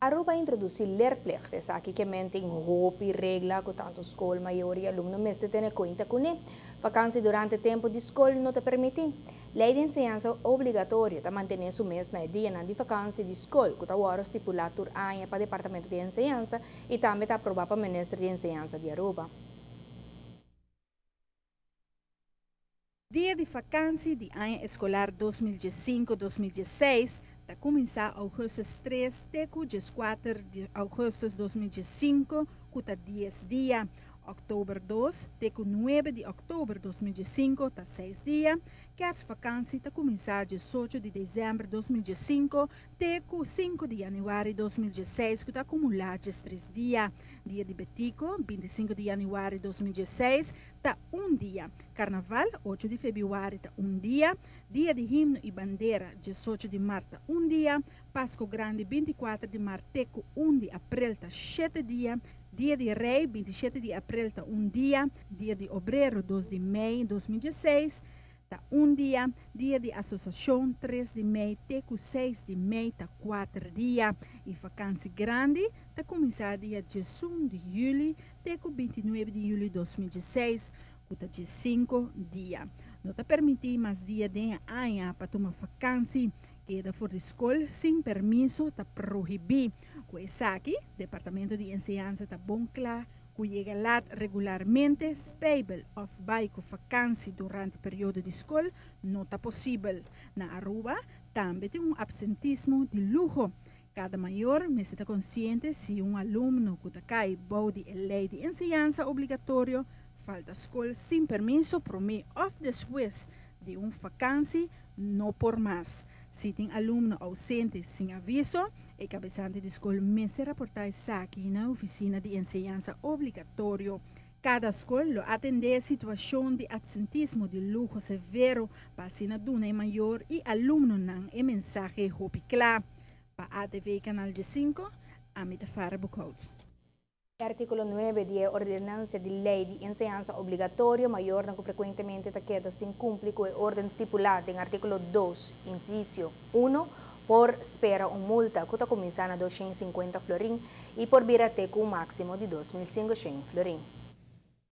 Aruba a introduci leerplicht, esaki kiermen tin hopi regla cu tanto scol, mayor y alumno mester tene cuenta cune. Vakantie durante tempo di scol no ta permiti. Ley di enseñansa obligatorio ta mantene su mes na e dianan di vakantie di scol, cu ta wordo stipula tur aña pa Departamento di Enseñansa y tambe ta aproba pa Minister di Enseñansa di Aruba. Dia di vakantie di aña escolar 2015-2016 ta cuminsa augustus 3 te cu 14 di augustus 2015, cu ta 10 dia. October 2 te cu 9 di october 2015 ta 6 dia. Kerstvakantie ta cuminsa 18 di december 2015 te cu 5 di januari 2016, cu ta acumula 3 dia. Dia di Betico, 25 di januari 2016, ta un dia. Carnaval, 8 di februari, ta un dia. Dia di Himno y Bandera, 18 di maart, ta un dia. Pasco Grandi, 24 di maart te cu 1 di april, ta 7 dia. Dia di Rey, 27 di april, ta un dia. Dia di Obrero, 2 di mei 2016, ta un dia. Dia di Asociacion, 3 di mei te cu 6 di mei, ta 4 dia. Y vakantie grandi ta cuminsa dia 11 di juli te cu 29 di juli 2016, cu ta 5 dia. No ta permiti mas dia den aña pa tuma vakantie. Keda for di scol sin permiso ta prohibi. Cu esaki, Departamento di Enseñansa ta bon cla cu yega laat regularmente, spijbel of bay cu vakantie durante periodo di scol no ta posibel. Na Aruba tambe tin un absentismo di luho. Cada mayor mester ta consciente si un alumno cu ta cay bou di e ley di enseñansa obligatorio falta scol sin permiso prome of despues di un vakantie, no por mas. Si tin alumno ausente sin aviso, e cabesante di scol mester raporta esaki na oficina di enseñansa obligatorio. Cada scol lo atende e situacion di absentismo di luho severo pa asina duna e mayor y alumnonan e mensahe hopi cla. Pa ATV Canal 5, ami ta Farah Boekhout. Articulo 9 di Ordenanza di Ley di Enseñansa Obligatorio, mayornan cu frecuentemente ta keda sin cumpli cu e orden stipula den articulo 2, inciso 1, por spera un multa cu ta cuminsa na 250 florin y por bira te cu un maximo di 2.500 florin.